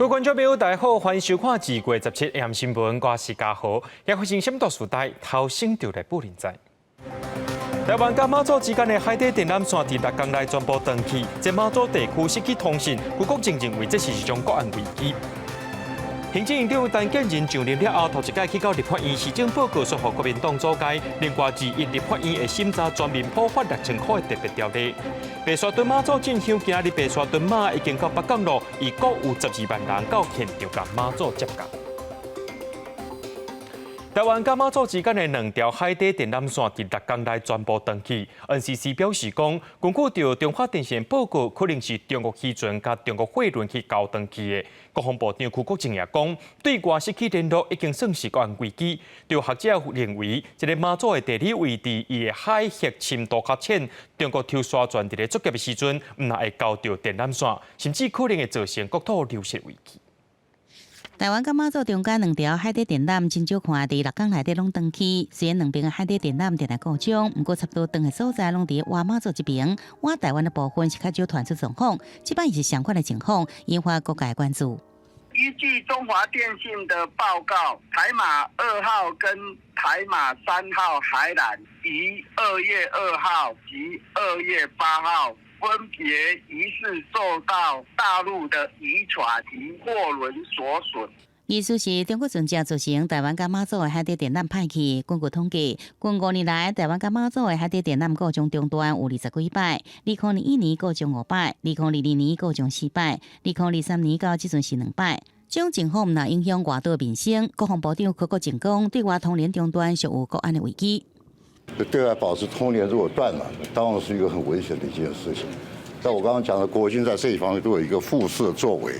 各位觀眾朋友，大家好，歡迎收看2月17 AM 新聞，我是嘉豪。也發生什麼大事代，頭先就來報您知。台灣佮馬祖之間的海底電纜線佇六工內全部斷去，這馬祖地區失去通訊，邱國正認為這是一種國安危機。行政院長陳建仁上任了後，頭一擺去到立法院施政報告，說服國民黨組閣，另外21立法院會審查全面普發6000箍的特別條例。白沙屯媽祖進香今仔日白沙屯媽已經到北港路，預估有12萬人到現場共媽祖接駕。台灣佮馬祖之間的兩條海底電纜線佇六工內全部斷去。NCC 表示講，根據著中華電信報告，可能是中國漁船佮中國貨輪去攪斷去的。國防部長邱國正也講，對外失去聯絡已經算是國安危機。著學者認為，這个馬祖的地理位置，伊的海域深度較淺，中國抽沙船佇咧作業的時陣，毋但會攪著電纜線，甚至可能會造成國土流失危機。台灣佮馬祖中間兩條海底電纜真少看佇六工內底攏斷去，雖然兩邊的海底電纜電力故障，毋過差不多斷的所在攏佇倚馬祖這邊，倚台灣的部分是較少傳出狀況，這擺是相款的情況，引發各界關注。依據中華電信的報告，台馬二號跟台馬三號海纜於2月2號及2月8號，分別疑似受到大陸的漁船及貨輪所損。意思是中國船隻造成台灣佮馬祖的海底電纜歹去。根據統計，近5年來，台灣佮馬祖的海底電纜故障中斷有20幾擺，2021年故障五擺，2022年故障四擺，2023年到這陣是兩擺。這種情況毋但影響外島民生，國防部長柯國正講，對外通聯中斷屬有國安的危機。對外保持通聯，如果斷了，當然是一個很危險的一件事情。但我剛剛講的，國軍在這一方面都有一個復式的作為。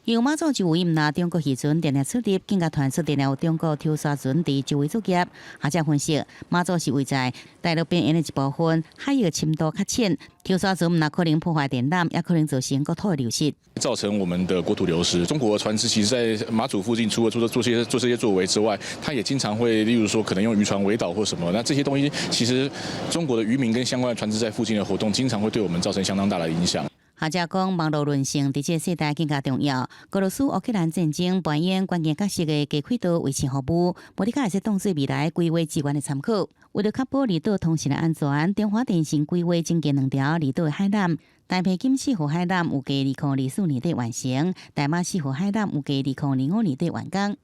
因為馬祖周圍毋但中國漁船定定出入，更加傳出定定有中國抽沙船佇周圍作業。學者分析，馬祖是位在大陸邊緣的一部分，海域深度較淺，抽沙船毋但可能破壞電纜，也可能造成國土的流失，造成我們的國土流失。中國船隻其實，在馬祖附近，除了做這些作為之外，他也經常會，例如說可能用漁船圍島或什麼。那這些東西，其實中國的漁民跟相關的船隻在附近的活動，經常會對我們造成相當大的影響。學者講，網路韌性佇這個世代更加重要。俄羅斯烏克蘭戰爭扮演關鍵角色的低軌道衛星服務，無你敢會使當做未來規劃資源的參考。為了確保離島通訊的安全，中華電信規劃增建兩條離島的海纜。台澎金四號海纜預計2024年底完成，台馬四號海纜預計2025年底完工。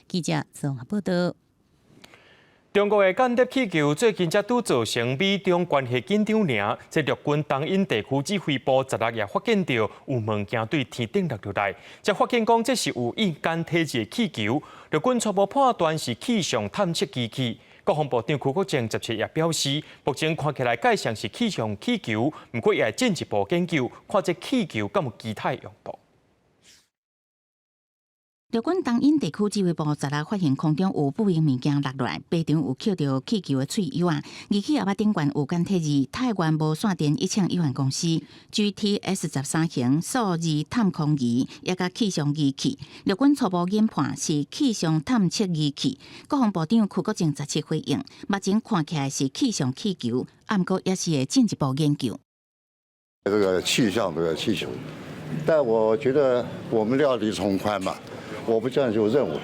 記者綜合報道。中國的間諜氣球最近才拄造成美中關係緊張爾，這陸軍東引地區指揮部16也發現著有物件對天頂落落來，才發現講這是有印簡體字的氣球，陸軍初步判斷是氣象探測機器。國防部長邱國正17也表示，目前看起來蓋像是氣象氣球，毋過也會進一步研究，看這氣球敢有其他用途。陸軍東引地區指揮部十六發現空中有不明物件落來，排場有抾著氣球的喙友啊，儀器後仔頂懸有簡體字太原無線電一廠有限公司 GTS 13型數字探空儀，也佮氣象儀器。陸軍初步研判是氣象探測儀器。國防部長邱國正17回應，目前看起來是氣象氣球，毋過也是會進一步研究。這個氣象這個氣球，但我覺得我們料敵從寬嘛。我不這樣就認為，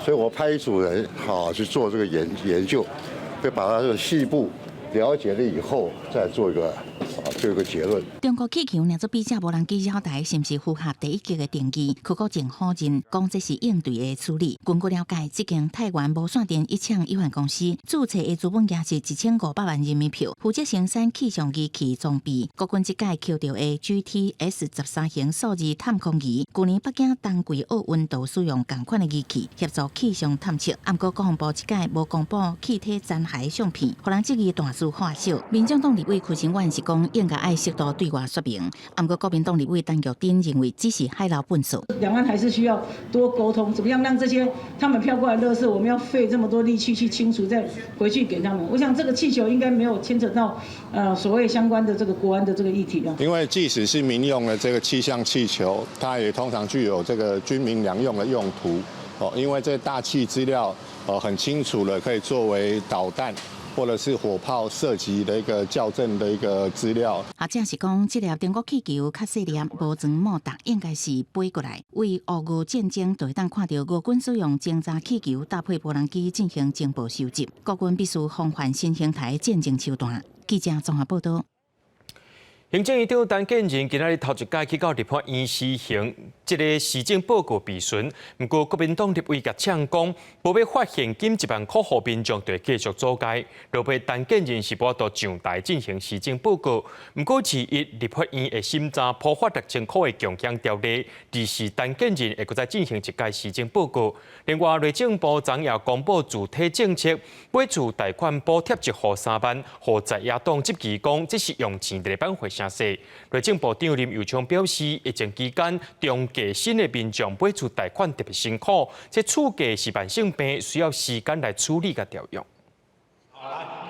所以我派一組人好去做這個研究，會把它這個細部了解了以後，再做一個結論。中國氣球捏做比較無人機繞台，是毋是符合第一級的定義？柯國正否認，講這是應對的處理。根據了解，這間太原無線電一廠有限公司註冊的資本額是1500萬人民幣，負責生產氣象儀器裝備。國軍這擺抾著的 GTS 13型數字探空儀，舊年北京冬季奧運都使用仝款的儀器協助氣象探測。毋過國防部這擺無公布氣體殘骸相片，予人質疑大事化小。民眾黨立委柯成遠是講應該愛適度對外說明，毋過國民黨立委陳玉珍認為只是海撈糞掃。兩岸還是需要多溝通，怎麼樣讓這些他們飄過來的垃圾，我們要費這麼多力氣去清除，再回去給他們。我想這個氣球應該沒有牽扯到所謂相關的這個國安的這個議題啊。因為即使是民用的這個氣象氣球，它也通常具有這個軍民兩用的用途。哦，因為這大氣資料很清楚了，可以作為導彈或者是火炮射擊的一個校正的一個資料。學者是講，這粒中國氣球較細粒，無裝莫達，應該是飛過來。為烏俄戰爭，就會當看著俄軍使用偵察氣球搭配無人機進行情報收集。國軍必須防範新形態戰爭手段。記者綜合報道。行政院長陳建仁今仔日頭一擺去到立法院施行這个施政報告備詢，毋過國民黨立委共嗆講，無欲發現金1萬箍予民眾，就會繼續阻街。落尾陳建仁是無法度上台進行施政報告，毋過21立法院會審查普發6000箍的共享條例，二四陳建仁會閣再進行一屆施政報告。另外，內政部昨也公布住體政策，買厝貸款補貼一戶3萬，予在野黨質疑講，這是用錢佇咧挽回聲勢。內政部長林右昌表示，疫情期間中低薪的民眾買厝貸款特別辛苦，這厝價是慢性病，需要時間來處理佮調養。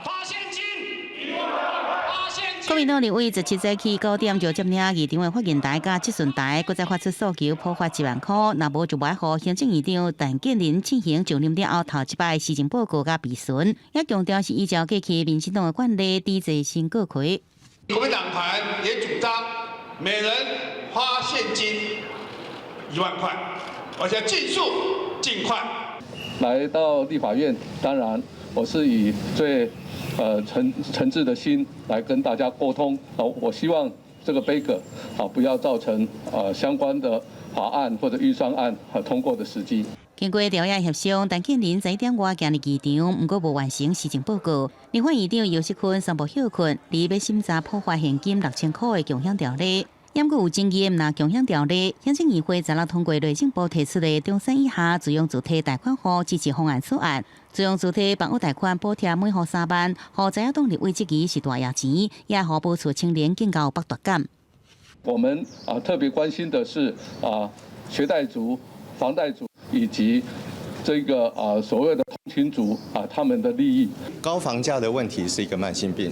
發現金，發現金。國民黨立委17早起9點就佔領議場的發言台佮質詢台，閣再發出訴求，普發1萬箍，若無就無愛予行政院長陳建仁進行上任了後頭一擺施政報告佮備詢，也強調是依照過去民進黨的慣例，抵制新閣揆。國民黨團也主張每人發現金1萬塊，而且盡速盡快。來到立法院，當然我是以最誠誠摯的心來跟大家溝通。好，我希望這個杯葛啊，不要造成相關的法案或者預算案通過的時機。經過朝野協商，陳建仁11點外行入議場，毋過無完成施政報告。立法院長游錫堃宣布歇困，擬欲審查普發現金6000箍的共享條例。毋過有爭議的共享條例，行政院會昨昏通過內政部提出的中產以下自用住體貸款戶支持方案草案，自用住體房屋貸款補貼每戶3萬，予在野黨立委質疑是大額錢，也予無厝青年更加有剝奪感。我們啊特別關心的是啊學貸族、房貸族以及這個啊所謂的通勤族啊他們的利益。高房價的問題是一個慢性病，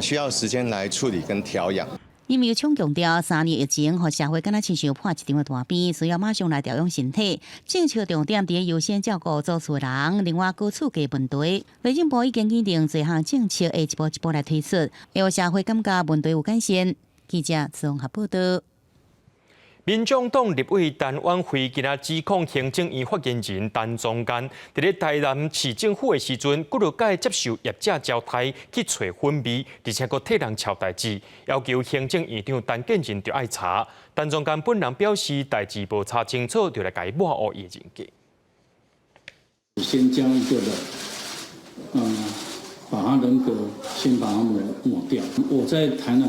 需要時間來處理跟調養。林右昌強調，3年疫情予社會敢若親像破一場的大病，需要馬上來調養身體。政策重點佇優先照顧做厝人，另外閣厝價問題，內政部已經擬定這項政策，會一步一步來推出，會予社會感覺問題有改善。記者綜合報道。民眾黨立委陳婉慧今仔指控行政院發言人陳宗彥，佇咧台南市政府的時陣，幾落擺接受業者招待去揣粉味，而且閣替人撨代誌，要求行政院長陳建仁著愛查。陳宗彥本人表示，代誌無查清楚，就來共伊抹烏伊的人格。先將一個人，把他人格先把它抹抹掉。我在台南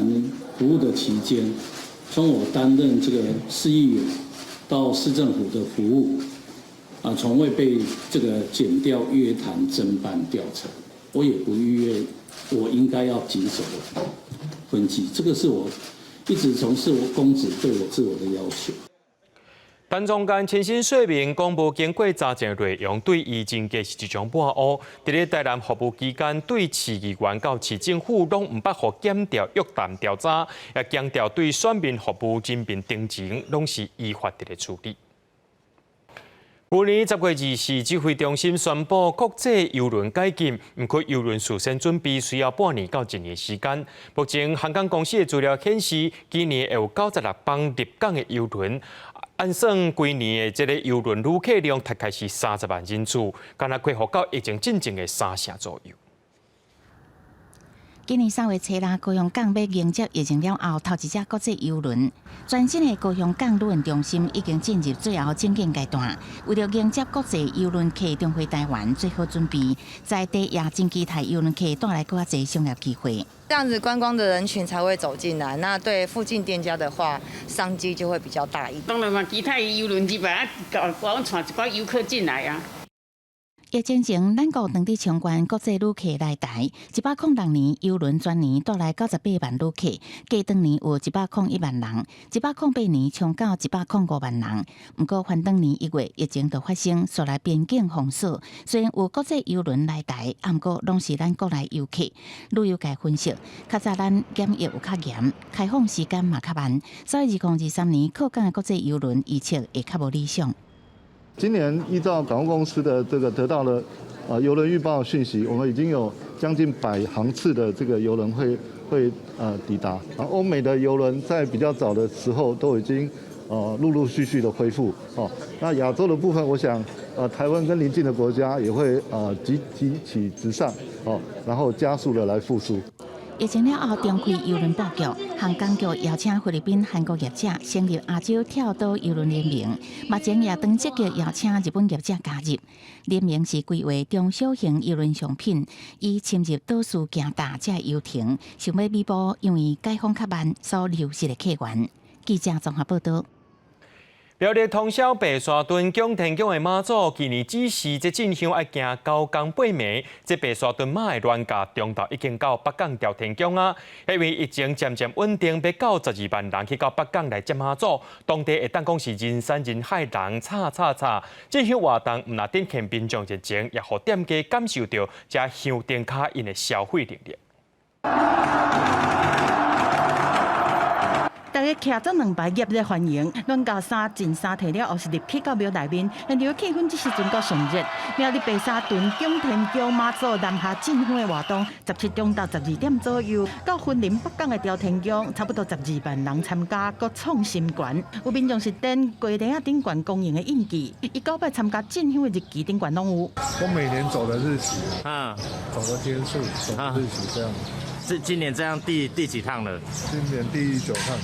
服務的期間，從我擔任這個市議員到市政府的服務，啊，從未被這個檢調約談、偵辦、調查，我也不逾越我應該要謹守的分際，這個是我一直從事我公職對我自我的要求。陳宗彥親身說明，講無經過查證的內容，對伊人格是一種抹烏。佇咧台南服務期間，對市議員到市政府攏毋捌予檢調約談調查，也強調對選民服務、人民定情，攏是依法佇咧處理。去年10月24，指揮中心宣布國際郵輪解禁，毋過郵輪事先準備需要半年到一年時間。目前航空公司的資料顯示，今年會有96班入港的郵輪。按算規年的這个郵輪旅客量大概是30萬人次，敢若恢復到疫情進前的三成左右。今年3月初六，高雄港欲迎接疫情了後頭一隻國際郵輪，全新的高雄港旅運中心已經進入最後整建階段。為著迎接國際郵輪客重回台灣，做好準備，在地也真期待郵輪客帶來閣較濟商業機會。這樣子觀光的人群才會走進來，那對附近店家的話，商機就會比較大一點。當然嘛，期待郵輪入來啊，閣帶一寡遊客進來啊。疫情前，咱國當地場關國際旅客來台，106年郵輪全年帶來98萬旅客，過當年有101萬人，108年衝到105萬人。毋過，翻轉年1月疫情就發生，紲來邊境封鎖。雖然有國際郵輪來台，毋過攏是咱國內遊客。旅遊界分析，較早咱檢疫有較嚴，開放時間嘛較慢，所以2023年靠港的國際郵輪預測會較無理想。今年依照港務公司的這個得到了郵輪預報訊息，我們已經有將近100航次的這個郵輪會抵達。然後歐美的郵輪在比較早的時候都已經陸陸續續的恢復。哦，那亞洲的部分，我想台灣跟鄰近的國家也會急急起直上，哦，然後加速的來復甦。疫情了後，重開郵輪布局，航港局邀請菲律賓、韓國業者成立亞洲跳島郵輪聯盟，目前也正積極邀請日本業者加入。聯盟是規劃中小型郵輪商品，以深入島嶼行大這遊程，想欲彌補因為解封較慢所流失的客源。記者綜合報道。苗栗通霄白沙屯蔣天宮的媽祖，今年只是這進香愛行9工8暝，這白沙屯媽的鑾駕中晝已經到北港朝天宮啊。因為疫情漸漸穩定，欲到12萬人去到北港來接媽祖，當地會當講是人山人海，人吵吵吵。進香活動毋但展現民眾熱情，也予店家感受著這香燈跤𪜶的消費能力。大家徛做兩排熱烈歡迎，鑾駕衫進衫提了後是入去到廟內面，現場氣氛這時陣閣上熱。苗栗白沙屯蔣天宮媽祖南下進香的活動，17中晝12點左右，到雲林北港的朝天宮，差不多12萬人參加，閣創新高。有民眾是踮雞螺仔頂懸公營的印記，伊九擺參加進香的日期頂懸攏有。我每年走的日期啊，走的天數，走的日期這樣。這今年這樣第幾趟了？今年第9趟。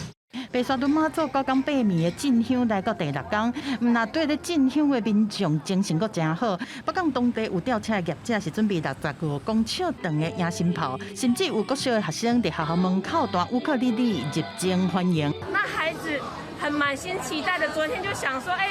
白沙屯媽祖9工8暝的進香來到第6工，毋但對咧進香的民眾精神閣誠好。北港當地有吊車的業者是準備65公尺長的迎神炮，甚至有國小的學生佇學校門口彈烏克麗麗熱情歡迎。那孩子很滿心期待的，昨天就想說，哎，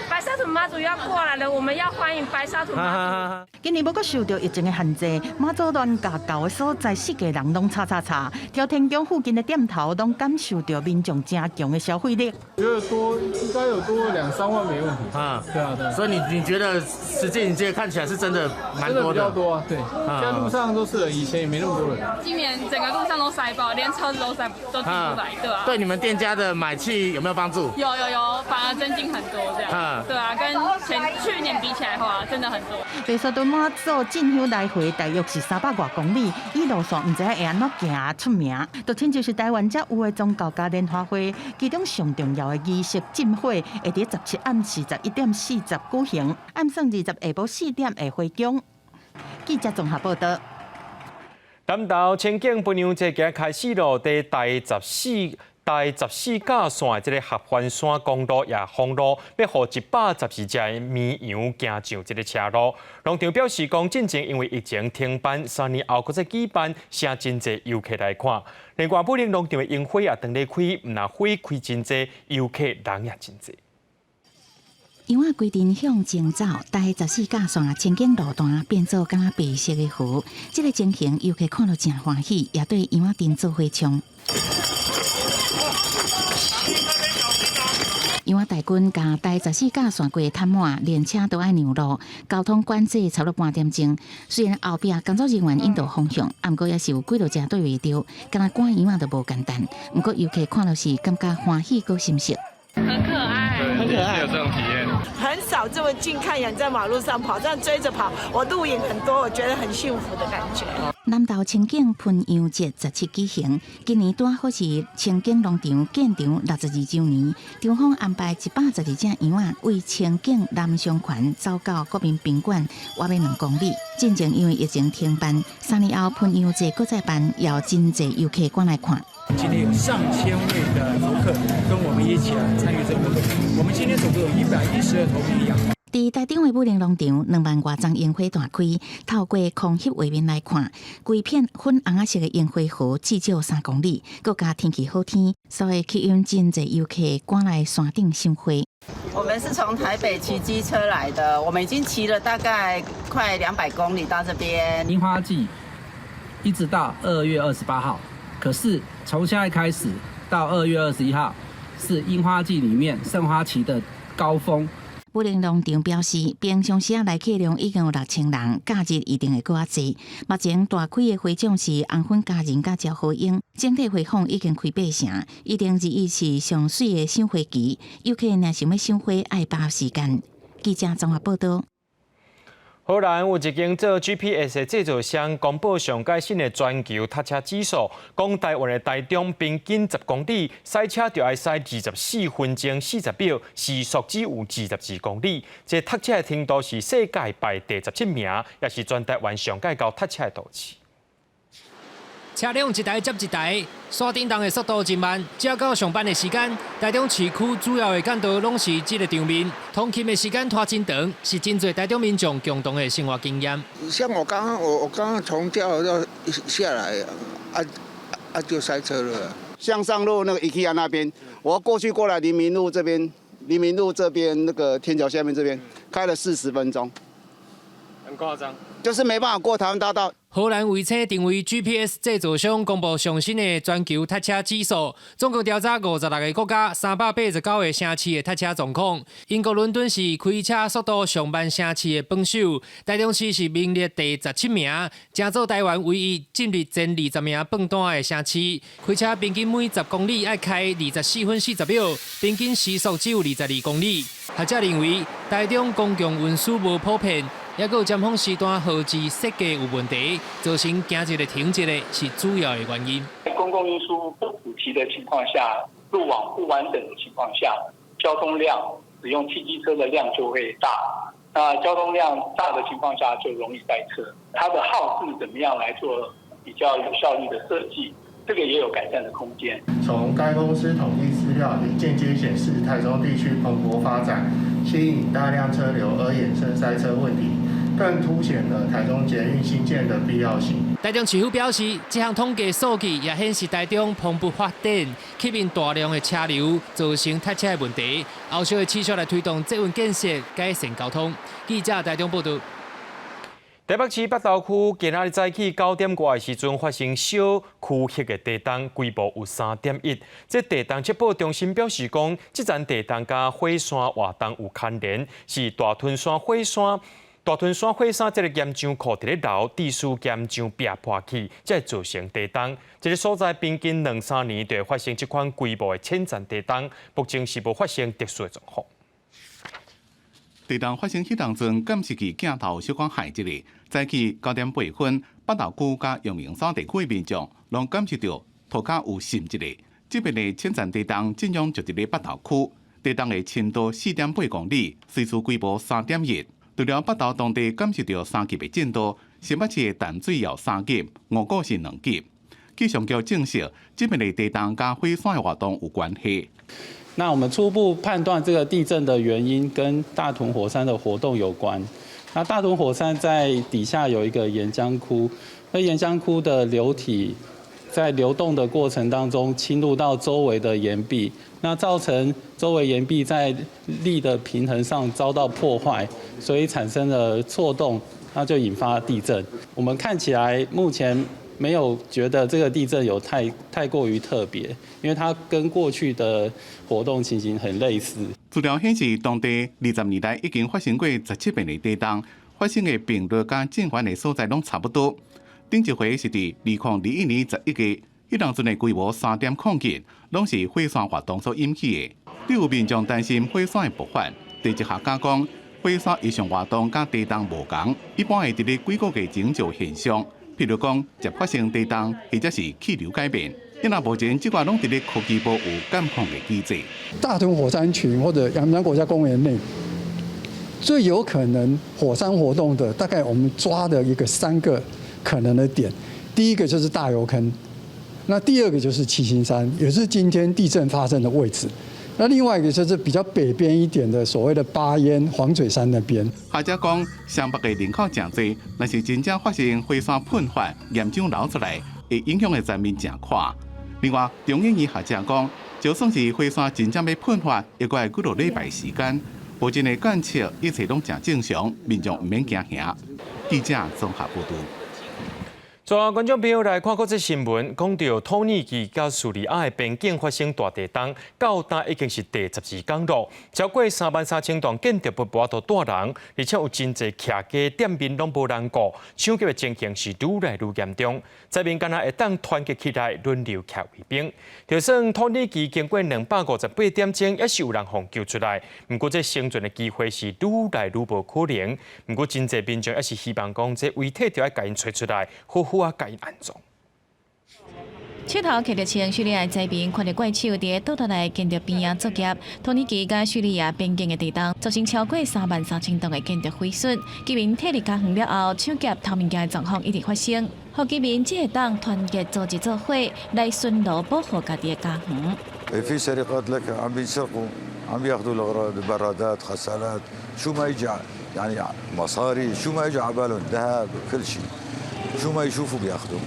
白沙屯媽祖要過來了，我們要歡迎白沙屯媽祖。今年無閣受著疫情的限制，媽祖鑾駕到的所在，四界人攏吵吵吵，朝天宮附近的店頭攏感受著民眾誠強的消費力。覺得多，應該有多2、3萬沒問題。啊，對啊，對。所以你覺得實際你這個看起來是真的蠻多的。真的比較多啊，對。現在路上都是人，以前也沒那麼多人。今年整個路上都塞爆，連車子都塞都進不來，對啊。對你們店家的買氣有沒有幫助？有有有，反而增進很多這樣。對啊，跟前去年比起來的話，真的很多。白沙屯媽祖進香來回大約是300外公里，伊路線毋知影會按怎行出名，就親像是台灣才有的宗教嘉年華會，其中上重要的儀式進火，會佇17暗時11點40舉行，暗算20下晡4點會回宮。記者綜合報道。南投清境歕羊節今開始咯，佇第14甲線的這個合歡山公路也封路，欲予112隻綿羊行上這個車路。農場表示講，進前因為疫情停辦，3年後閣再舉辦，吸真濟遊客來看。另外，武陵農場的櫻花也當咧開，毋但花開真濟，遊客人也真濟。羊仔規陣向前走，第14甲線清境路段變做敢若白色的河，這個情形遊客看著誠歡喜，也對羊仔陣做伙唱。羊仔大軍共台14甲線過癱滿，連車都愛讓路，交通管制差不多半點鐘。雖然後壁工作人員引導方向，毋過也是有幾落隻對袂著，敢若趕羊仔都無簡單。毋過遊客看著是感覺歡喜閣心適。很可愛，很可愛，有這種體驗。很少這麼近看羊在馬路上跑，這樣追着跑，我錄影很多，我覺得很幸福的感覺。南投清境歕羊節17舉行，今年拄好是清境農場建場62週年，場方安排112隻羊仔為清境南上環走到國民賓館，約2公里。進前因為疫情停辦，3年後歕羊節閣再辦，也有真濟遊客趕來看。今天有上千位的遊客跟我們一起來參與這個活動。我們今天總共有112頭綿羊。佇台中的武陵農場，2萬外叢櫻花大開，透過空翕畫面來看，規片粉紅仔色的櫻花河至少3公里，閣加天氣好天，所以吸引真濟遊客趕來山頂賞花。我們是從台北騎機車來的，我們已經騎了大概快200公里到這邊。櫻花季一直到2月28號，可是從現在開始到2月21號，是櫻花季裡面盛花期的高峰。武陵農場表示，平常時來客量已經有6000人，假日一定會閣較濟。目前大開的花種是紅粉佳人佮招花櫻，整體花房已經開8成，一定日是上媠的賞花期。遊客若想欲賞花，愛把握時間。記者綜合報道。荷蘭有一間做 GPS 的製造商公布上蓋新的全球塞車指數，講台灣的台中平均10公里駛車就愛駛24分鐘40秒，時速只有22公里。這塞車的程度是世界排第十七名，也是全台灣上蓋𠢕塞車的都市。車輛一台接一台，山頂動的速度真慢。只到上班的時間，台中市區主要的幹道攏是這個場面，通勤的時間拖真長，是真濟台中民眾共同的生活經驗。像我剛剛我剛剛從交流道下來，啊啊就塞車了。向上路那個 IKEA 那邊，我過去過來黎明路這邊，黎明路這邊那個天橋下面這邊，開了40分鐘。很誇張。就是沒辦法過台灣大道。荷蘭衛星定位 GPS 製造商公布上新的全球塞車指數，總共調查56個國家、389個城市的塞車狀況。英國倫敦是開車速度上慢城市的榜首，台中市是名列第十七名，成做台灣唯一進入前20名榜單的城市。開車平均每10公里愛開24分40秒，平均時速只有22公里。學者認為，台中公共運輸無普遍。抑閣有尖峰時段號誌設計有問題，造成行一个停一个是主要的原因。公共運輸不普及的情況下，路網不完整的情況下，交通量使用汽機車的量就會大。那交通量大的情況下，就容易塞車。它的號誌怎麼樣來做比較有效率的設計？這個也有改善的空間。從該公司統計資料也間接顯示，台中地區蓬勃發展，吸引大量車流而衍生塞車問題，更凸顯了台中捷運興建的必要性。台中市府表示，這項統計數據也顯示台中蓬勃發展，吸引大量的車流，造成塞車的問題。後續會持續來推動捷運建設，改善交通。記者台中報道。台北市北投區今仔日早起9點外的時陣發生小區域的地動，規模有3.1。這地動測報中心表示講，這層地動佮火山活動有牽連，是大屯山火山這个岩漿庫佇咧流，致使岩漿壁破去，才會造成地動。這个所在平均兩三年就會發生這款規模的淺層地動，目前是無發生特殊的狀況。地動發生彼當陣，監視器鏡頭小可駭一下，早起9點8分，北投區佮陽明山地區的民眾攏感受著塗跤有震一下。這邊的淺層地動震央就佇咧北投區，地動的深度4.8公里，臥時規模3.1。除了北投當地感受著3級的震度，新北市的淡水有3級，五股是2級。氣象局證實，這邊的地動佮火山的活動有關係。那我們初步判斷這個地震的原因跟大屯火山的活動有關。那大屯火山在底下有一個岩漿窟，那岩漿窟的流體在流動的過程當中侵入到周圍的岩壁，那造成周圍岩壁在力的平衡上遭到破壞，所以產生了錯動，那就引發地震。我們看起來目前沒有覺得這個地震有太過於特別，因為它跟過去的活動情形很類似。資料顯示，當地20年來已經發生過17遍的地動，發生的頻率佮震源的所在攏差不多。頂一回是佇2021年11月，彼當陣的規模3.0級，攏是火山活動所引起的。對有民眾擔心火山會爆發，地質學家講，火山異常活動佮地動無仝，一般會佇咧幾個月前就有現象。譬如講，捷發生地動，或者是氣流改變。因為目前這塊攏佇咧科技部有監控的機制。大屯火山群或者陽明山國家公園內，最有可能火山活動的，大概我們抓的一個三個可能的點。第一個就是大油坑，那第二個就是七星山，也是今天地震發生的位置。那另外一個就是比較北邊一點的所謂的八煙磺嘴山那邊。學者講，雙北的人口誠濟，若是真正發生火山噴發、岩漿流出來，會影響的層面誠闊。另外，中研院學者講，就算是火山真正欲噴發，也閣愛幾落禮拜時間。目前的監測一切攏誠正常，民眾毋免驚嚇。記者綜合報導。最後，觀眾朋友來看國際新聞，講到土耳其佮敘利亞的邊境發生大地動，到今已經是第12天咯，超過33,000棟建築物無法度蹛人，而且有真濟徛家店面攏無人顧，搶劫的情形是愈來愈嚴重。災民敢若會當團結起來，輪流徛衛兵。就算土耳其經過258點鐘，猶是有人予救出來，毋過這生存的機會是愈來愈無可能。毋過真濟民眾猶是希望講，這遺體著愛共𪜶揣出來，好好仔共𪜶安葬。手頭揢著槍，敘利亞災民看著怪手佇倒落來建築邊仔作業。土耳其佮敘利亞邊境的地動，造成超過33,000棟的建築毀損。居民撤離家園了後，搶劫偷物件的狀況一直發生。予居民只會當團結組織做伙來巡邏保護家己的家園。 في سرقات لك عم بينسرقوا عم بياخذوا الاغراض برادات غسالات شو ما يجي يعني مصاري شو ما يجي على بالهم ذهب كل شيء شو ما يشوفوا بياخذوا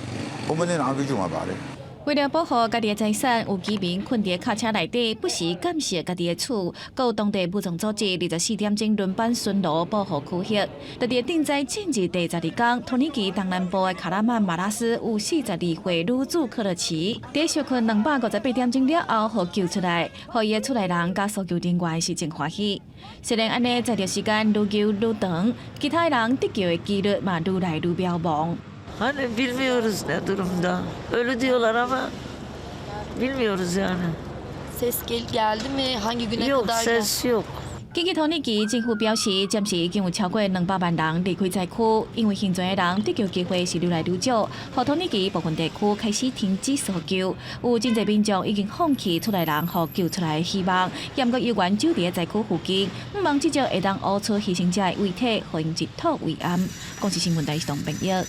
ومنين عم بيجوا ما بعرف。為了保護家己的財產，有居民睏佇卡車內底，不時監視家己的厝。閣有當地武裝組織24點鐘輪班巡邏保護區域。特佇震災進入第12天，土耳其東南部的卡拉曼馬拉斯有42歲女子克勒奇，佇受困258點鐘了後，予救出來，予伊的厝內人佮搜救人員是真歡喜。雖然按呢，載著時間愈久愈長，其他人得救的幾率嘛愈來愈渺茫。 Hani bilmiyoruz ne durumda. Ölü diyorlar ama bilmiyoruz yani. Ses geldi mi? Hangi güne Yok, kadar? Ses yok. 根據土耳其政府表示，暫時已經有超過200萬人離開災區，因為幸存的人得救機會是愈來愈少，予土耳其部分地區開始停止搜救，有真濟民眾已經放棄厝內人予救出來的希望，毋過猶原守佇災區附近，向望至少會當挖出犧牲者的遺體，予𪜶一吐為安。公視新聞台是東編譯。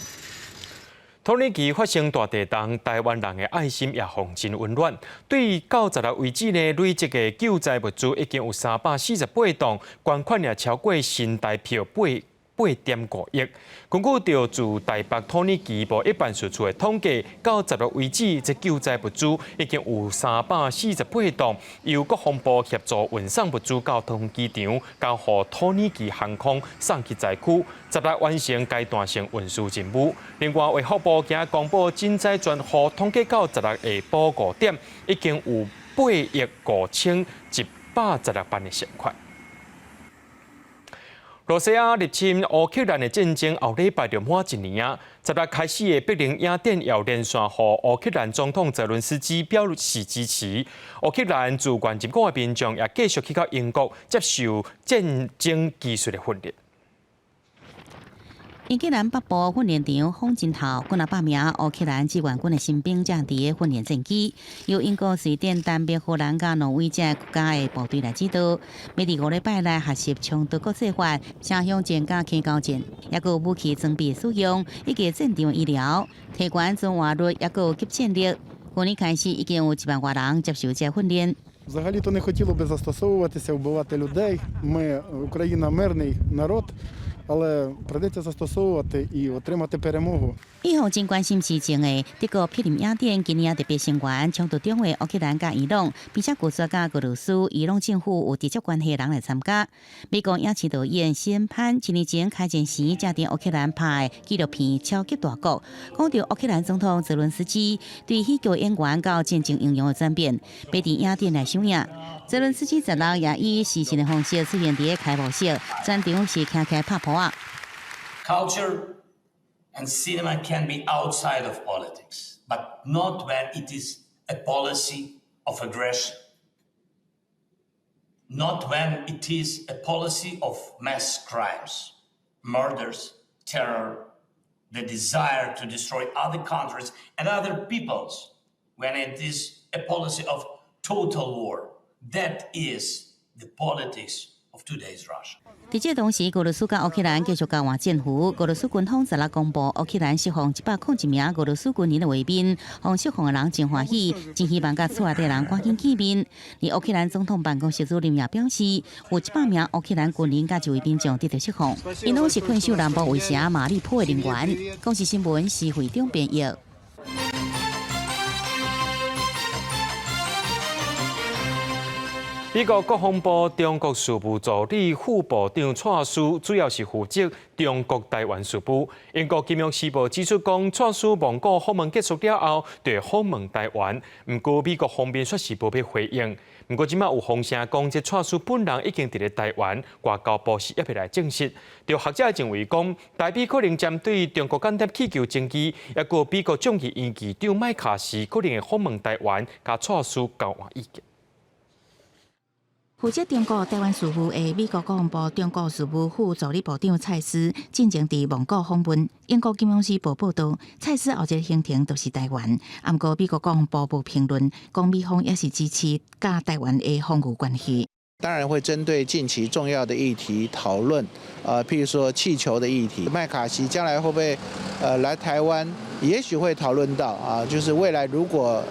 土耳其發生大地動，台灣人的愛心也予真溫暖。對到十六為止呢，累積的救災物資已經有348棟，捐款也超過新台票8.5億。根據著駐台北土耳其貿易辦事處的統計，到十六為止，這救災物資已經有348棟，由國防部協助運送物資到桃園機場，交予土耳其航空送去災區。十六完成階段性運輸任務。另外，衛福部今公布賑災專戶統計到十六下晡5點，已經有8億5116萬的善款。羅西亞入侵烏克蘭的戰爭後禮拜就滿一年啊！十六開始的柏林影展又連線予烏克蘭總統澤倫斯基表示支持。烏克蘭自願入伍的民眾也繼續去到英國接受戰爭技術的訓練。英格蘭北部訓練場風箏頭，幾若百名烏克蘭志願軍的新兵正佇咧訓練戰機，由英國、瑞典、丹麥、荷蘭佮挪威這國家的部隊來指導。欲佇5禮拜內學習衝突國際法、城鄉戰佮坑溝戰，抑閣有武器裝備使用，以及戰場醫療、提懸存活率，抑閣有即戰力。去年開始已經有1萬外人接受這訓練。 Взагалі-то не хотіло би застосовуватися, вбивати людей. Ми, Україна, мирний народ, але прийдеться застосовувати і отримати перемогу. 一向真關心時政的德國柏林影展今年特別聲援衝突中的烏克蘭佮伊朗，並且拒絕佮俄羅斯、伊朗政府有直接關係的人來參加。美國影視導演史潘一年前開戰時，才佇烏克蘭拍的紀錄片《超級大國》，講著烏克蘭總統澤倫斯基對喜劇演員到戰爭英雄的轉變，欲佇影展來上映。澤倫斯基十六也以視訊的方式出現佇開幕式，全場是徛起來拍噗仔。 Culture and cinema can be outside of politics, but not when it is a policy of aggression, not when it is a policy of mass crimes, murders, terror, the desire to destroy other countries and other peoples, when it is a policy of total war. That is the politics of today's Russia. 佇這同時，俄羅斯佮烏克蘭繼續交換戰俘。俄羅斯軍方十六公布，烏克蘭釋放101名俄羅斯軍人的畫面，予釋放的人真歡喜，真希望佮厝內底人趕緊見面。而烏克蘭總統辦公室主任也表示，有100名烏克蘭軍人佮一位民眾得著釋放，𪜶攏是困守南部圍城馬里波的人員。公視新聞施會長編譯。美國國防部中國事務助理副部長蔡斯主要是負責中國台灣事務。英國金融時報指出講，蔡斯蒙古訪問結束了後，就會訪問台灣。毋過美國方面煞是無欲回應。毋過這馬有風聲講，這蔡斯本人已經佇咧台灣，外交部是猶未來證實。著學者認為講，台美可能針對中國間諜氣球爭議，抑閣美國眾議院議長麥卡錫可能會訪問台灣，共蔡斯交換意見。負責中國台灣事務的美國國防部中國事務副助理部長蔡斯進前佇蒙古訪問。英國金融時報報導，蔡斯後一个行程就是台灣。毋過美國國防部無評論，講美方也是支持佮台灣的防禦關係。當然會針對近期重要的議題討論，譬如說氣球的議題，麥卡錫將來會不會來台灣，也許會討論到啊，就是未來如果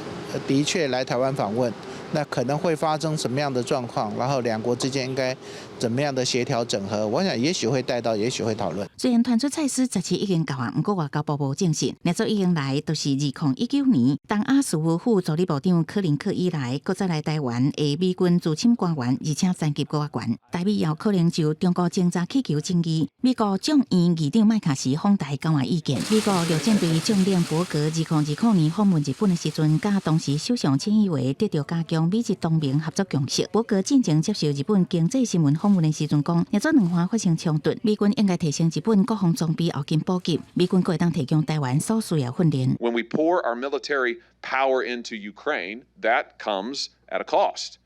的確來台灣訪問。那可能會發生什麼樣的狀況？然後兩國之間應該怎麼樣的協調整合？我想也許會帶到，也許會討論。雖然傳出蔡斯十七已經到啊，毋過外交部無證實。若做已經來，就是2019年東亞事務副助理部長柯林克以來，閣再來台灣的美軍資深官員，而且層級閣較懸。台美有可能就中國偵察氣球爭議，美國眾議院議長麥卡錫訪台交換意見。美國陸戰隊將領伯格2020年訪問日本的時陣，佮當時首相菅義偉得著加強美日同盟合作共識。伯格進前接受日本經濟新聞訪問的時陣講，若做兩岸發生衝突，美軍應該提升日本國防裝備後勤補給，美軍閣會當提供台灣所需要訓練。 When we pour our military power into Ukraine, that comes at a cost.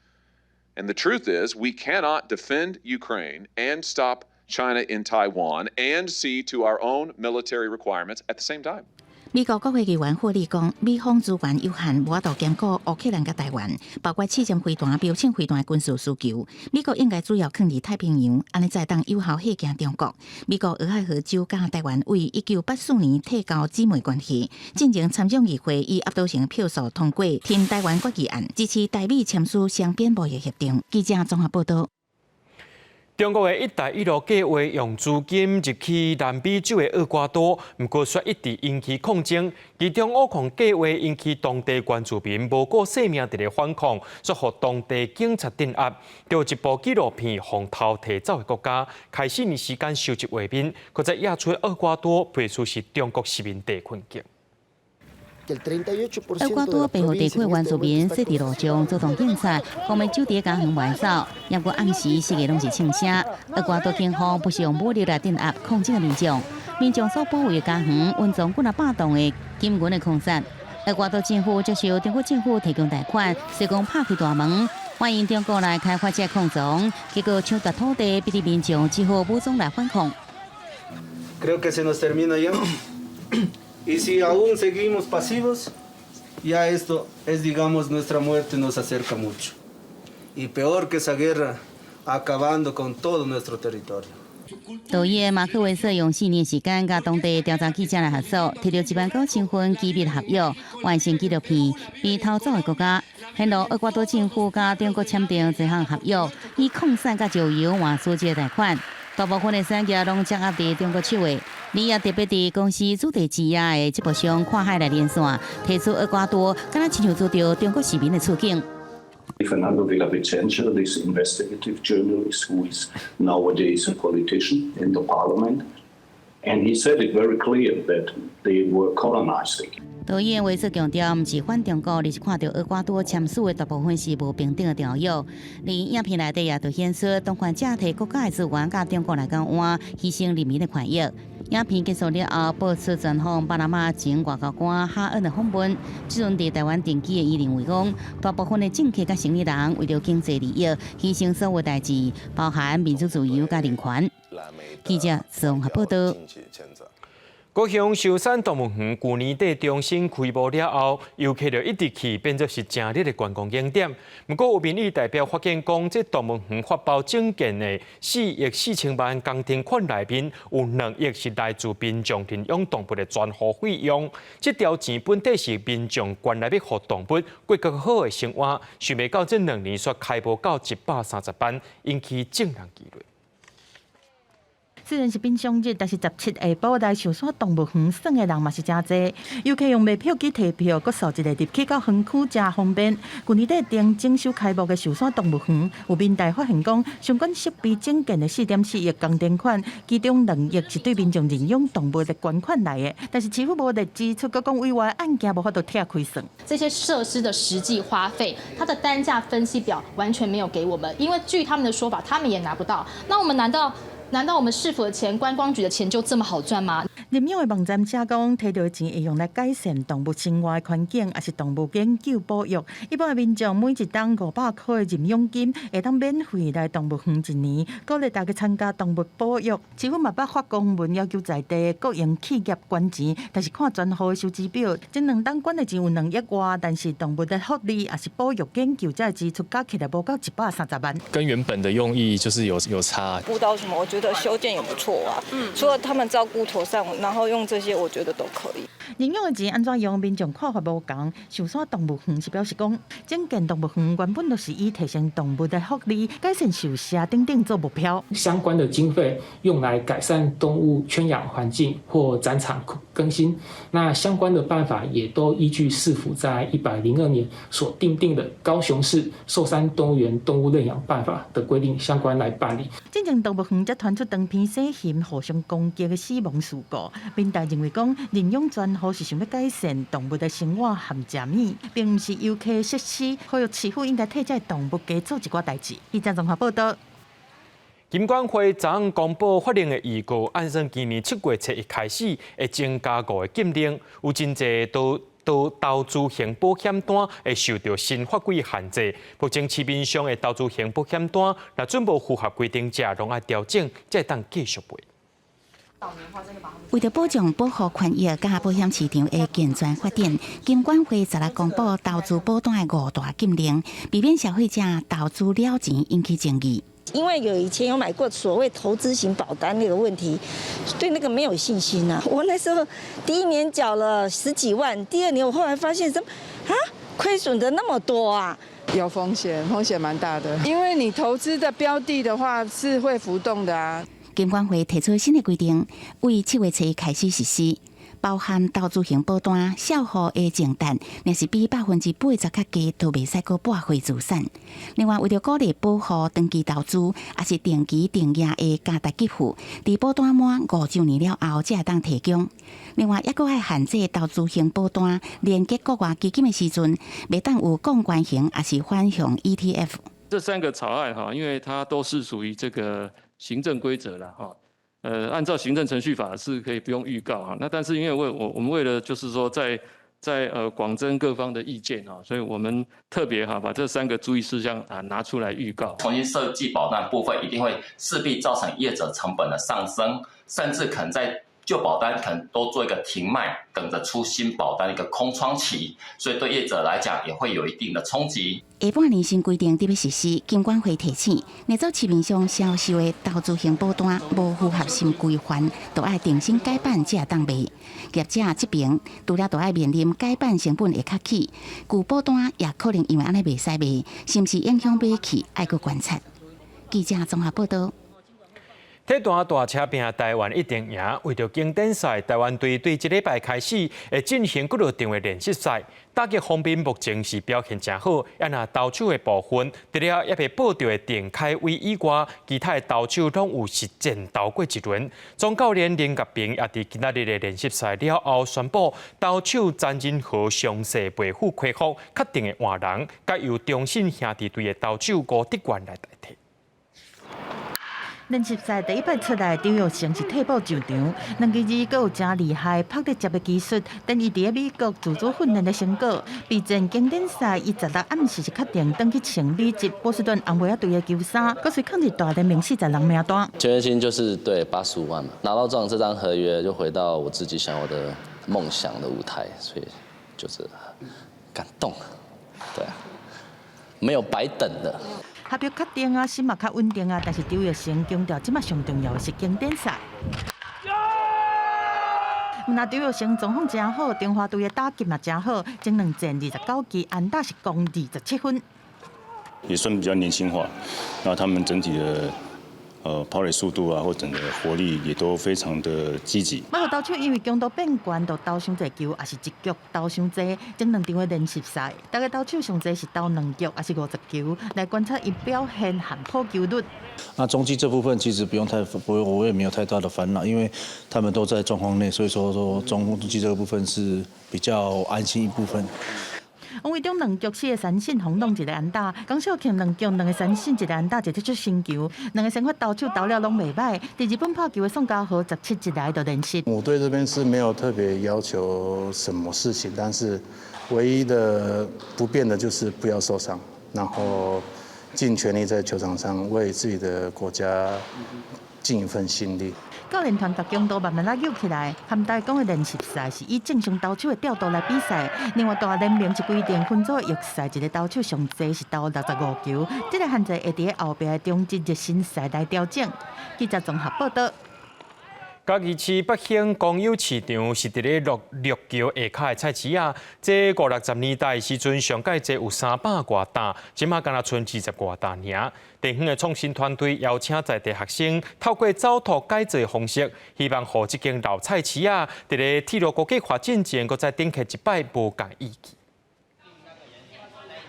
And the truth is, we cannot defend Ukraine and stop China in Taiwan and see to our own military requirements at the same time. 美國國會議員霍利講，美方資源有限，無法度兼顧烏克蘭佮台灣，包括刺針飛彈、標槍飛彈的軍事需求。美國應該主要囥佇太平洋，按呢才會當有效嚇驚中國。美國俄亥俄州佮台灣為1984年締交姊妹關係，進前參眾議會以壓倒性票數通過挺台灣決議案，支持台美簽署雙邊貿易協定。記者綜合報道。中國的「一帶一路」計劃用資金入去南美洲的厄瓜多，毋過卻一直引起抗爭。其中，挖礦計劃引起當地原住民無顧性命佇咧反抗，煞予當地警察鎮壓。著一部紀錄片予偷提走的國家，開四年時間收集畫面，閣再掖出厄瓜多被說是中國殖民地困境。厄瓜多白河地區的原住民踅佇路上，遭到警察，講欲就佇家園外走，猶閣暗時四个攏是槍聲。厄瓜多警方不是用武力來鎮壓抗爭的民眾，民眾所保衛的家園蘊藏幾若百棟的金銀的礦產。厄瓜多政府接受中國政府提供貸款，雖講拍開大門，歡迎中國來開發這礦藏，結果搶奪土地，逼得民眾只好武裝來反抗。 Creo que se nos termina ya. Y si aún seguimos pasivos, ya esto es, digamos, nuestra muerte nos acerca mucho. Y peor que esa guerra, acabando con todo nuestro territorio. 導演馬克維瑟用4年時間，佮當地調查記者來合作，提著1萬9千份機密合約，完成紀錄片《被偷走的國家》，顯露厄瓜多政府佮中國簽訂這項合約，以礦產佮石油換取這個貸款。大部分的產業攏掌握佇中國手的。你也特別佇公司主題之夜的節目上跨海來連線，提出厄瓜多敢若親像遭著中國殖民的處境。 Fernando Villavicencio, this investigative journalist who is nowadays a politician in the parliament, and he said it very clear that they were colonizing. 導演維瑟強調，毋是反中國，而是看著厄瓜多簽署的大部分是無平等的條約。佇影片內底也就顯示，當權者提國家的資源佮中國來交換，犧牲人民的權益。影片結束了後，播出專訪巴拿馬前外交官哈恩的訪問。這陣佇台灣定居的伊認為講，大部分的政客佮生意人為著經濟利益，犧牲所有代誌，包含民主自由佮人權。記者綜合報道。高雄壽山動物園舊年底重新開幕了後，遊客就一直去，變做是誠熱的觀光景點。毋過有民意代表發現講，這動物園發包整建的4億4千萬工程款內面，有2億是來自民眾認養動物的專戶費用。這條錢本底是民眾捐來欲予動物過較好的生活，想袂到這2年煞開無夠130萬，引起眾人疑慮。雖然是平常日，但是17下晡來壽山動物園耍的人嘛是誠濟。遊客用賣票機提票，閣掃一下入去到園區誠方便。舊年底頂整修開幕的壽山動物園，有民代發現講，相關設備整建的4.4億工程款，其中2億是對民眾認養動物的捐款來的，但是市府無列支出，閣講委外案件無法度拆開算。這些設施的實際花費，它的單價分析表完全沒有給我們，因為據他們的說法，他們也拿不到。那我們難道我們市府的錢、觀光局的錢就這麼好賺嗎？認養的網站寫講，提著的錢會用來改善動物生活的環境，抑是動物研究保育。一般的民眾每一冬500塊的認養金，會當免費來動物園一年，鼓勵大家參加動物保育。市府嘛捌發公文要求在地國營企業捐錢，但是看全戶的收支表，這兩冬捐的錢有2億外，但是動物的福利抑是保育研究這支出加起來無夠130萬。跟原本的用意就是有差。步道什麼，我覺得修建也不錯啊。除了他們照顧妥善，然後用這些，我覺得都可以。認養的錢按怎用，民眾看法無仝。壽山動物園是表示講，整建動物園原本就是以提升動物的福利、改善獸舍等等做目標。相關的經費用來改善動物圈養環境或展場更新，那相關的辦法也都依據市府在102年所訂定的高雄市壽山動物園動物認養辦法的規定相關來辦理。進前動物園才傳出長篇死熊互相攻擊的死亡事故，民代認為講認養專戶是想欲改善動物的生活和食物，並毋是遊客設施，呼籲市府應該替這動物加做一寡代誌。記者綜合報道。金管會昨昏公布法令的預告，按算今年7月7日開始會增加五个禁令，有真濟都投資型保險單會受著新法規限制。目前市面上的投資型保險單，若準無符合規定者，攏愛調整，才會當繼續賣。為著保障保戶權益佮保險市場的健全發展，金管會昨日公布投資保單的五大禁令，避免消費者投資了錢引起爭議。因為有以前有買過所謂投資型保單那個問題，對那個沒有信心啊。我那時候第一年繳了十幾萬，第二年我後來發現怎麼啊虧損的那麼多啊？有風險，風險蠻大的，因為你投資的標的的話是會浮動的啊。金管會提出新的規定，為7月7日開始實施，包含投資型保單、銷戶的淨值，若是比80%較低，都袂使閣撥回資產。另外，為著鼓勵保戶長期投資，抑是定期定額的價值給付，佇保單滿5週年了後，才會當提供。另外，抑閣愛限制投資型保單連結國外基金的時陣，袂當有槓桿型抑是反向 ETF。這三個草案哈，因為它都是屬於這個行政規則啦哈，按照行政程序法是可以不用預告哈。那但是因為我們為了就是說在廣徵各方的意見啊，所以我們特別哈把這三個注意事項啊拿出來預告。重新設計保單部分一定會勢必造成業者成本的上升，甚至可能在舊保單可能都做一個停賣，等着出新保單一個空窗期，所以對業者來講也會有一定的衝擊。下半年新規定得欲實施，金管會提醒，若做市面上銷售的投資型保單無符合新規範，就愛重新改版才會當賣。業者這邊除了著愛面臨改版成本會較起，舊保單也可能因為按呢袂使賣，是毋是影響買氣，愛閣觀察。記者綜合報道。體壇大車拼台灣一定贏，為著經典賽，台灣隊對這禮拜開始會進行幾落場的練習賽。打擊方面目前是表現誠好，啊若投手的部分，除了猶未報到的鄭凱威以外，其他的投手攏有實戰投過一輪。總教練林岳平也佇今仔日的練習賽了後宣布，投手詹仁和傷勢未復恢復，確定會換人，改由中信兄弟隊的投手吳哲源來代替。練習賽第一擺出來，張育成是替補上場，兩支字閣有誠厲害拍得接的技術，但伊佇咧美國自主訓練的成果，備戰經典賽，伊16暗時是確定轉去穿美籍波士頓紅襪仔隊的球衫，閣隨囥佇大聯盟40人名單。簽約金就是對85萬嘛，拿到這張合約就回到我自己想要的夢想的舞台，所以就是感動，對啊，沒有白等的。合約確定啊，心嘛較穩定啊，但是張育成強調，這馬上重要的是經典賽。毋但張育成狀況誠好，中華隊的打擊嘛誠好，前兩戰29支安打是攻27分，也算比較年輕化，然後他們整體的跑壘速度啊，或整個活力也都非常的積極。麥予投手因為強度變懸，就投傷濟球，抑是一局投傷濟，前兩場的練習賽，逐个投手上濟是投兩局，抑是50球，來觀察伊表現和破球率。那中繼這部分其實不用太不用，我也沒有太大的煩惱，因為他們都在狀況內，所以說中繼這個部分是比較安心一部分。王維中兩局四个三振，轟動一个安打；江少慶兩局兩个三振，一个安打，一得出新球。兩个先發投手投了攏袂䆀。佇日本拍球的宋家豪17一來就練習。我對這邊是沒有特別要求什麼事情，但是唯一的不變的就是不要受傷，然後盡全力在球場上為自己的國家盡一份心力。教練團共強度慢慢仔扭起來，含台鋼的練習賽是以正常投手的調度來比賽。另外，大聯盟是規定分組預賽一个投手上濟是投65球，這个限制會佇後壁的中職熱身賽來調整。記者綜合報道。嘉義市北興公有市場是佇咧陸橋下跤的菜市仔，這五六十年代時陣上蓋濟有300外擔，這馬干焦賰20外擔爾。地方的創新團隊邀請在地學生透過走塗改造的方式，希望予這間老菜市仔佇咧鐵路高架化進前，閣再展現一擺無仝意義。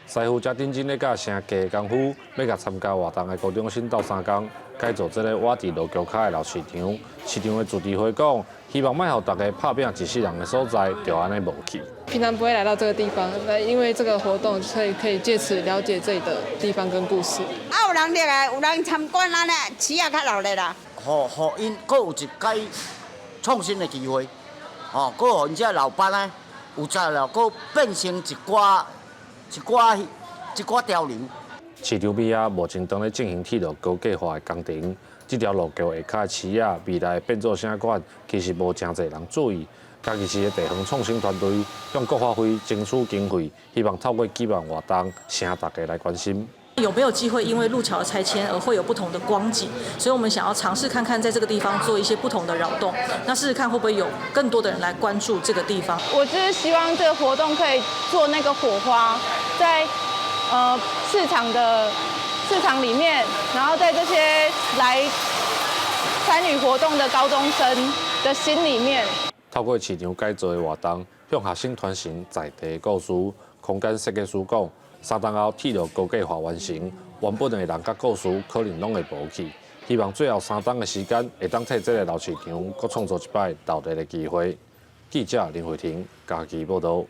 師傅遮認真咧教成家的功夫，欲共參加活動的高中生鬥相共，改造這个倚佇路橋跤的老市場。市場的自治會講，希望莫予大家拍拚一世人的所在，就按呢無去。平常不會來到這個地方，那因為這個活動，所以可以借此了解這裡的地方跟故事。啊，有人入來，有人參觀，按呢市仔較熱鬧啦。予𪜶閣有一擺創新的機會，吼，閣予𪜶這老闆呢有才了，閣變成一寡潮流。市場邊仔目前當咧進行鐵路高架化的工程，這條路橋下跤的市仔未來變做啥款，其實無誠濟人注意。嘉義市的地方創新團隊向國發會爭取經費，希望透過舉辦活動，請大家來關心。有沒有機會因為路橋的拆遷而會有不同的光景？所以我們想要嘗試看看，在這個地方做一些不同的擾動，那試試看會不會有更多的人來關注這個地方。我就是希望這個活動可以做那個火花，在市場裡面，然後在這些來參與活動的高中生的心裡面。透過市場改造的活動，向學生傳承在地的故事。空間設計師講，3冬後鐵路高架化完成，原本的人佮故事可能攏會無去。希望最後3冬的時間，會當替這个老市場閣創造一擺鬧熱的機會。記者林慧婷嘉義報導。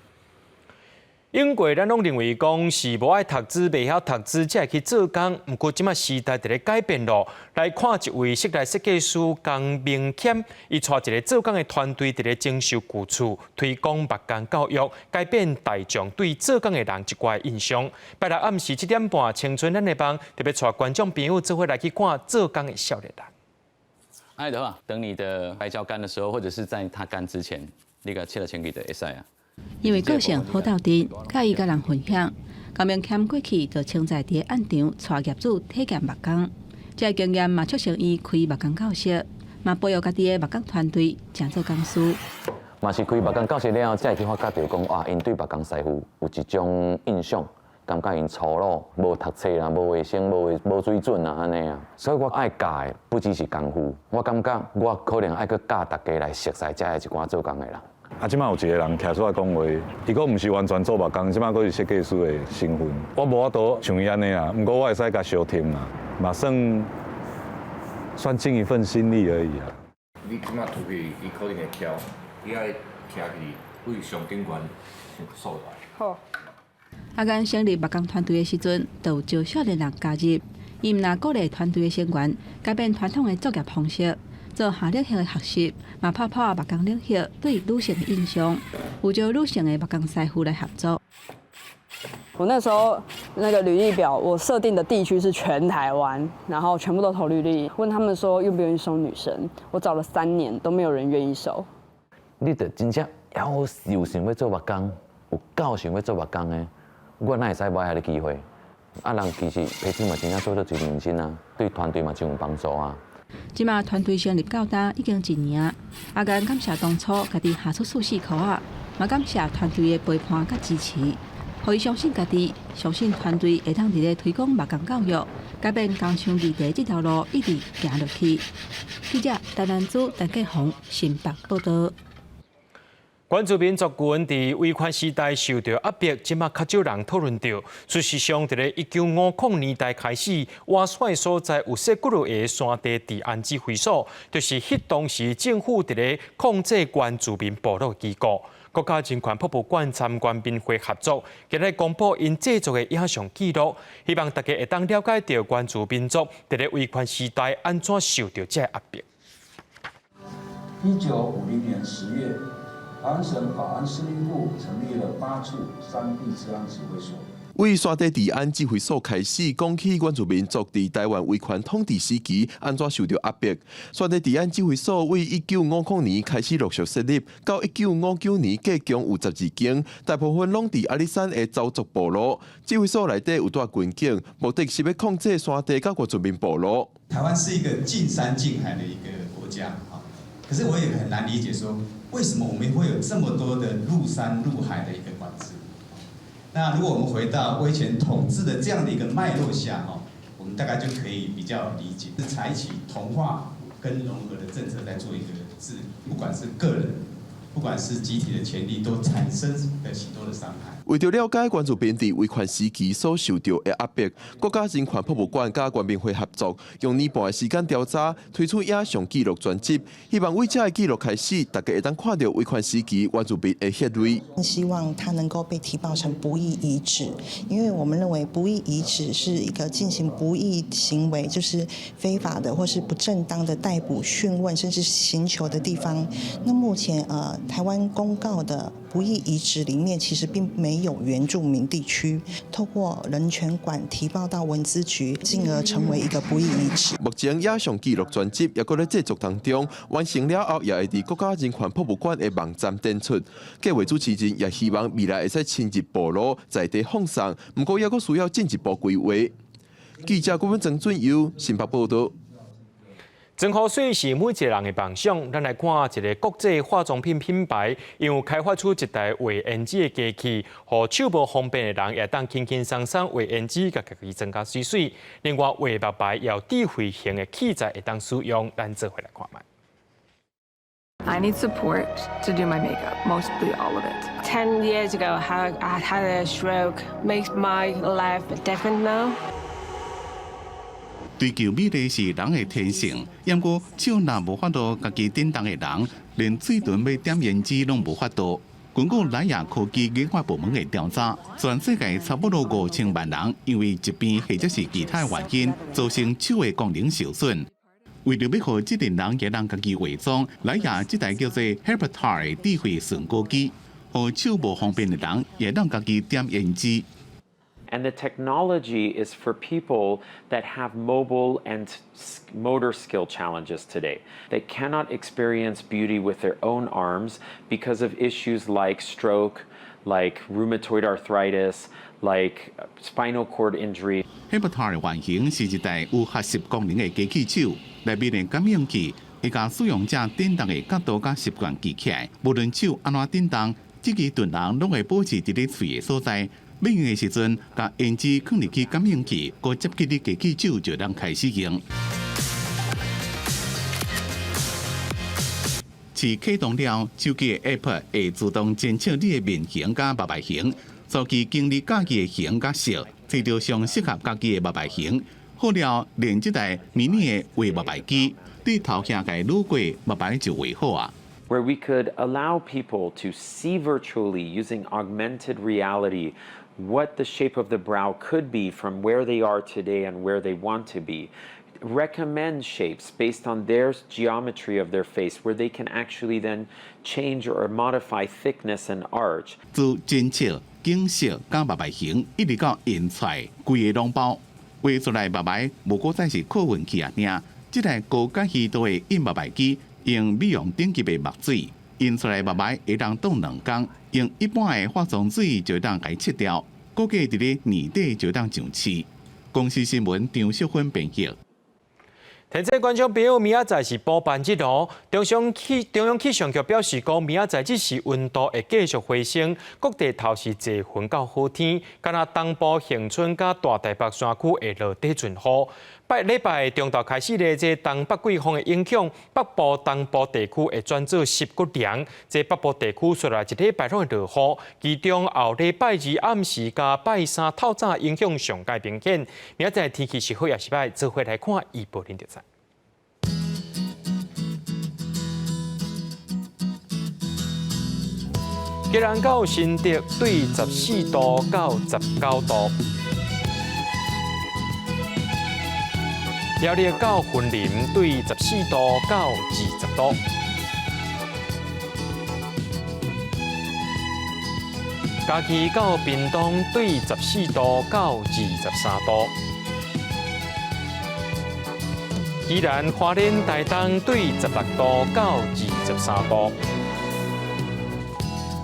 英國咱攏認為講是無愛讀書、袂曉讀書，才會去做工。毋過這馬時代佇咧改變咯。來看一位室內設計師江明謙，伊帶一个做工的團隊佇咧整修舊厝，推廣木工教育，改變大眾對做工的人一寡印象。拜六暗時7點半，青春咱的夢特別帶觀眾朋友做伙來去看做工的少年人。按呢就好，等你的白膠乾的時候，或者是在它乾之前，你共切來清去就會使啊。因為個性好鬥陣，佮意佮人分享。江明謙過去就曾在佇暗場帶業主體驗木工，這个經驗嘛促成伊開木工教室，嘛培育家己的木工團隊，成做講師。嘛是開木工教室了後，才會去發覺著講，哇，𪜶對木工師傅有一種印象，感覺𪜶粗魯、無讀冊啦、無衛生、無水準啊，按呢啊。所以我愛教的不只是功夫，我感覺我可能愛閣教大家來熟似遮的一寡做工的人。啊，這馬有一個人徛出來講話，伊閣毋是完全做木工，這馬閣是設計師的身份。我無法度像伊按呢啊，毋過我會使共相挺啊，嘛算盡一份心力而已啊。你這馬塗去，伊可能會翹，伊愛徛去位上頂懸所在。好。阿甘成立木工團隊的時陣，就有招少年人加入。伊毋但鼓勵團隊的成員改變傳統的作業方式，做下領域的學習，嘛拍破木工領域對女性的印象，有招女性的木工師傅來合作。我那時候那個履歷表，我設定的地區是全台灣，然後全部都投履歷，問他們說願不願意收女生。我找了3年都沒有人願意收。你著真正有想欲做木工，有夠想欲做木工的，我哪會使無愛予你機會？啊，人其實彼此嘛真正做得真認真啊，對團隊嘛真有幫助啊。這馬團隊成立到今已經一年啊，阿甘感謝當初家己下出數四箍仔，嘛感謝團隊的陪伴佮支持。予伊相信家己，相信團隊會當佇咧推廣木工教育，改變工廠議題這條路一直行落去。記者陳蘭珠、陳建宏新北報道。原住民族群佇威權時代受著壓迫，這馬較少人討論著。事實上，佇咧1950年代開始，倚山的所在有設幾落个山地治安指揮所，就是彼當時政府佇咧控制原住民部落的機構。國家人權博物館參原民會合作，今日公布𪜶製作的影像記錄，希望大家會當了解著原住民族佇咧威權時代按怎受著這个壓迫。1950年10月，台灣省保安司令部成立了八處山地治安指揮所。為山地治安指揮所開始講起原住民族佇臺灣威權統治時期按怎受著壓迫。山地治安指揮所為1950年開始陸續設立，到1959年計共有12間，大部分攏佇阿里山的鄒族部落。指揮所內底有帶軍警，目的是欲控制山地佮原住民部落。台灣是一個近山近海的一個國家，可是我也很難理解說，為什麼我們會有這麼多的陸山陸海的一個管制？那如果我們回到威權統治的這樣的一個脈絡下，哈，我們大概就可以比較理解，是採取同化跟融合的政策在做一個治理，不管是個人，不管是集體的權利，都產生了許多的傷害。為著了解原住民佇威權時期所受著的壓迫，國家人權博物館佮原民會合作，用年半的時間調查，推出影像記錄專輯，希望為這个記錄開始，大家會當看著威權時期原住民的血淚。希望它能夠被提報成不義遺址，因為我們認為不義遺址是一個進行不義行為，就是非法的或是不正當的逮捕、訊問甚至刑求的地方。那目前台灣公告的不義遺址裡面，其實並沒有原住民地區。透過人權館提報到文資局，進而成為一個不義遺址。目前影像記錄專輯猶閣咧製作當中，完成了後也會佇國家人權博物館的網站展出。計劃主持人也希望未來會使親入部落在地放送，毋過猶閣需要進一步規劃。記者郭文曾俊佑新北報道。妝予媠是每一個人的夢想。咱來看一个國際化妝品品牌，𪜶有開發出一台畫胭脂的機器，予手無方便的人會當輕輕鬆鬆畫胭脂，共家己妝甲媠媠。另外，畫目白也有智慧型的器材會當使用，咱做伙來看覓。 I need support to do my makeup, mostly all of it. 10 years ago, I had a stroke, makes my life different now. 追求美麗是人的天性，毋過手若無法度家己振動的人，連嘴唇欲點胭脂攏無法度。根據萊雅科技研發部門的調查，全世界差不多5000萬人因為疾病或者是其他原因，造成手的功能受損。為著欲予這陣人會當家己化妝，萊雅這台叫做 Helper 的智慧唇膏機，予手無方便的人會當家己點胭脂。 And the technology is for people that have mobile and motor skill challenges today. They cannot experience beauty with their own arms because of issues like stroke, like rheumatoid arthritis, like spinal cord injury. Helper 原型是一台有學習功能的機器手，內面的感應器會共使用者振動的角度佮習慣記起來，無論手按怎振動，這支鈍人攏會保持佇咧喙的所在。欲用的時陣，共胭脂囥入去感應器，閣接近你機器手就通開始用。試啟動了，手機的 App 會自動偵測你的面型佮目眉型，數據經你佮意的型佮色，揣著上適合家己的目眉型。好了，連這台迷你的畫目眉機，對頭額共擼過，目眉就畫好啊。 Where we could allow people to see virtually using augmented reality what the shape of the brow could be from where they are today and where they want to be. Recommend shapes based on their geometry of their face, where they can actually then change or modify thickness and arch. 自偵測、景色佮目眉型，一直到印出來，規个攏包。畫出來目眉，無閣再是靠運氣爾。這台高解析度的印目眉機，用美容等級的墨水印出來目眉，會當擋2工，用一般的化妝水就當共拭掉。估計佇咧年底就當上市。公視新聞張淑芬編譯。提醒觀眾朋友，明仔載是補班日哦。中央氣象局表示講，明仔載這時溫度會繼續回升，各地頭是濟雲到好天，敢若東部恆春佮大台北山區會落短陣雨。拜禮拜中晝開始咧，這東北季風的影響，北部、東部地區會轉做濕閣涼。這北部地區紲來一禮拜攏會落雨，其中後禮拜二暗時佮拜三透早影響上蓋明顯。明仔載天氣是好抑是䆀，做伙來看預報恁就知。宜蘭到新竹對14度到19度，苗栗到雲林對14度到20度，嘉義到屏東對14度到23度，宜蘭花蓮台東對16度到23度。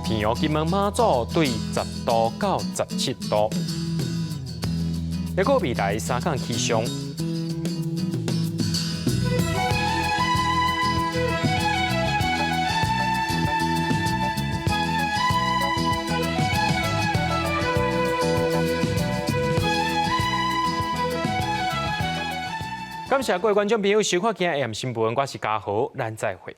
平陽金門馬祖對10度到17度。一個未來三天氣象。感謝各位觀眾朋友收看今日 AM 新聞，我是嘉豪，咱再會。